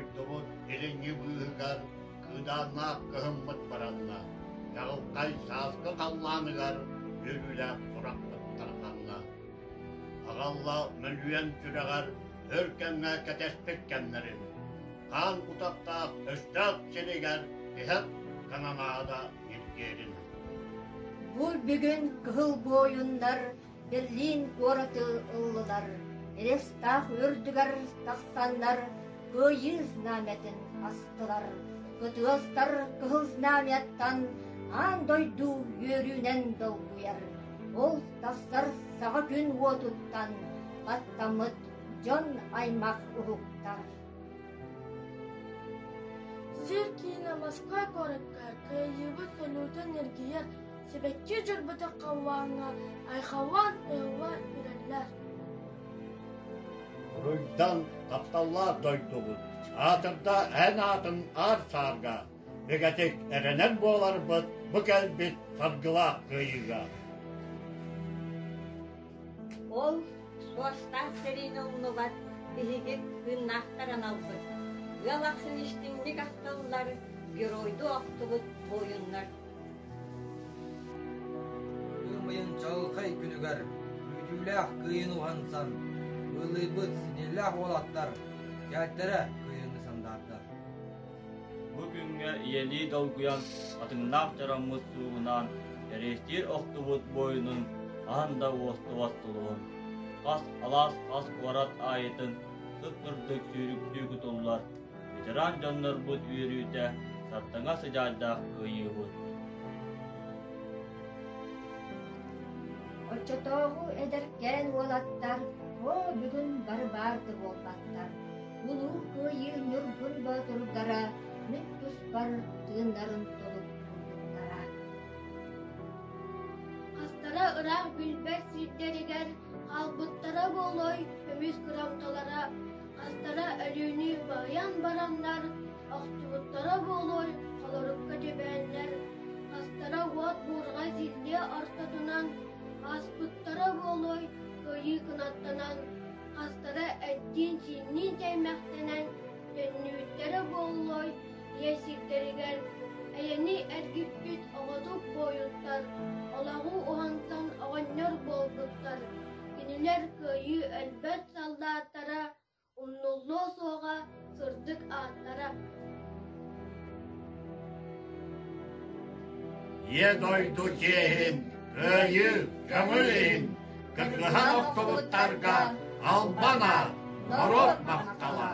Дойдубут илиҥҥи быыһыгар кыыдааннаах кыһыммыт баранна, чаҕылхай сааскы халлааныгар үөрүүлээх сурахпыт тарҕанна. Аҕалла мөлүйүөн сүрэҕэр өр кэмҥэ кэтэспит кэмнэрин, хаан утахтаах өстөөх сиригэр тиһэх кананаада ньиргиэрин. Бу бүгүн кыһыл буойуннар Берлин куораты ыллылар, Рестах үрдүгэр тахсаннар Кыайыы знамятын астылар. Кытыастар кыһыл знамяттан аан дойду үөрүүнэн долгуйар. Ол тахсар саҕа күн уотуттан баттаммыт дьон аймах уһуктар. Сир киинэ Москва куоракка кыайыыбыт салютун эргийэр сибэкки дьөрбөтөх халлааҥҥа айхаллаан ыаллар үрэллэр. Уруйдан тапталлаах дойдубут, аатырда эн аатын аар саарга, бигэтик эрэнэр буоларбыт бу кэлбит саргылаах кыайыыга. Ол суостаах сэриини умнубат биһиги тыыннаахтар аналбыт. Ыал ахсын истиҥник ахтыллар геройдуу охтубут буойуннар. Ыам ыйын чаҕылхай күнүгэр күүтүүлээх кыайыыны уһансан, ыаллыйбыт синиэллээх уолаттар кээттэрэ кыайыыны сандаарда. Бу күҥҥэ ийэлии долгуйан, хатыҥнаах дьараммыт суугунаан, кэриэстиир охтубут буойунун хаһан да уостубат сулуһун, хас алаас хас куорат аайытын сып-сырдык сүүрүктүү кутуллар ветеран дьоннорбут үөрүүтэ сардаҥа сыдьаайдаах кыайыыбыт. Оччотооҕу эдэркээн уолаттар оо бүгүн бары баар да буолбаттар. Улуу Кыайыы Ньургун Боотурдара мин туспар тыыннарын толук уурбуттара. Хастара ыраах билбэт сирдэригэр хаалбыттара буолуой көмүс кырамталара, хастара өлүүнү баһыйан бараннар, охтубуттара буолуой холорукка түбэһэннэр, хастара уот буурҕа силлиэ ортотунан ааспыттара буолуой кыайыы кынаттанан, хастара эттиин-сиинниин сэймэхтэнэн төннүбүттэрэ буоллой ийэ сирдэригэр эйэни эргиппит оҕотук буойуттар, олоҕу уһансан оҕонньор буолбуттар, кинилэр кыайыы өлбөт саллааттара, умнуллуо суоҕа сырдык ааттара. Ийэ дойду чиэһин, кыайыы, көҥүл иһин кыргыһан охтубуттарга албан аат, норуот махтала!